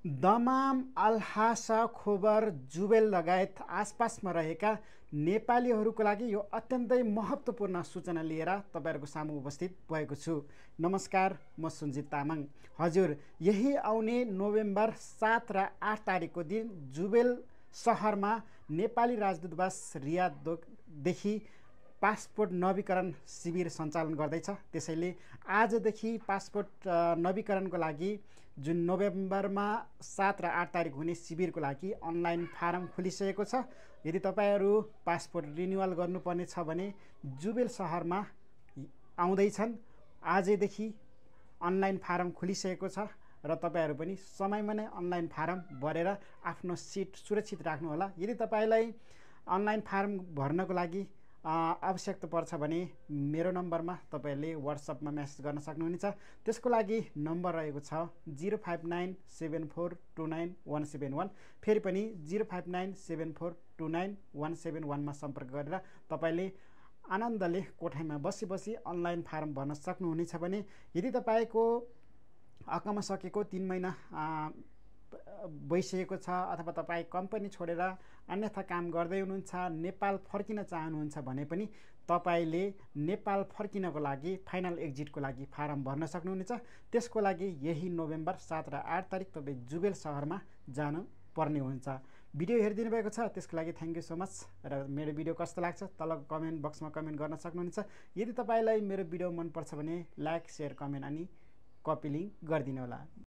दमाम, अल्हासा, खोबर, जुबेल लगायत आसपासमा रहेका नेपालीहरूको लागि यो अत्यन्तै महत्त्वपूर्ण सूचना लिएर तपाईँहरूको सामु उपस्थित भएको छु। नमस्कार, म सुन्जित तामाङ। हजुर, यही आउने नोभेम्बर 7 र 8 तारिकको दिन जुबेल सहरमा नेपाली राजदूतावास रियाददेखि पासपोर्ट नवीकरण शिविर सञ्चालन गर्दैछ। त्यसैले आजदेखि पासपोर्ट नवीकरणको लागि जुन नोभेम्बरमा 7 र 8 तारिक हुने शिविरको लागि अनलाइन फारम खुलिसकेको छ। यदि तपाईँहरू पासपोर्ट रिन्युअल गर्नुपर्ने छ भने जुबेल सहरमा आउँदैछन्। आजैदेखि अनलाइन फारम खुलिसकेको छ र तपाईँहरू पनि समयमा नै अनलाइन फारम भरेर आफ्नो सिट सुरक्षित राख्नुहोला। यदि तपाईँलाई अनलाइन फारम भर्नको लागि आवश्यकता पर्छ भने मेरो नम्बरमा तपाईँहरूले व्हाट्सएपमा मेसेज गर्न सक्नुहुनेछ। त्यसको लागि नम्बर रहेको छ 0597429171। फेरि पनि 0597429171 मा सम्पर्क गरेर तपाईँले आनन्दले कोठामा बसी बसी अनलाइन फारम भर्न सक्नुहुनेछ। भने यदि तपाईँको अकाउमा सकेको 3 महिना भइसकेको छ अथवा तपाईँ कम्पनी छोडेर अन्यथा काम गर्दै हुनुहुन्छ, नेपाल फर्किन चाहनुहुन्छ भने पनि तपाईँले नेपाल फर्किनको लागि फाइनल एक्जिटको लागि फारम भर्न सक्नुहुनेछ। त्यसको लागि यही नोभेम्बर 7 र 8 तारिक तपाईँ जुबेल सहरमा जानु पर्ने हुन्छ। भिडियो हेरिदिनु भएको छ त्यसको लागि थ्याङ्क यू सो मच। र मेरो भिडियो कस्तो लाग्छ तल कमेन्ट बक्समा कमेन्ट गर्न सक्नुहुनेछ। यदि तपाईँलाई मेरो भिडियो मनपर्छ भने लाइक, सेयर, कमेन्ट अनि कपी लिङ्क गरिदिनु होला।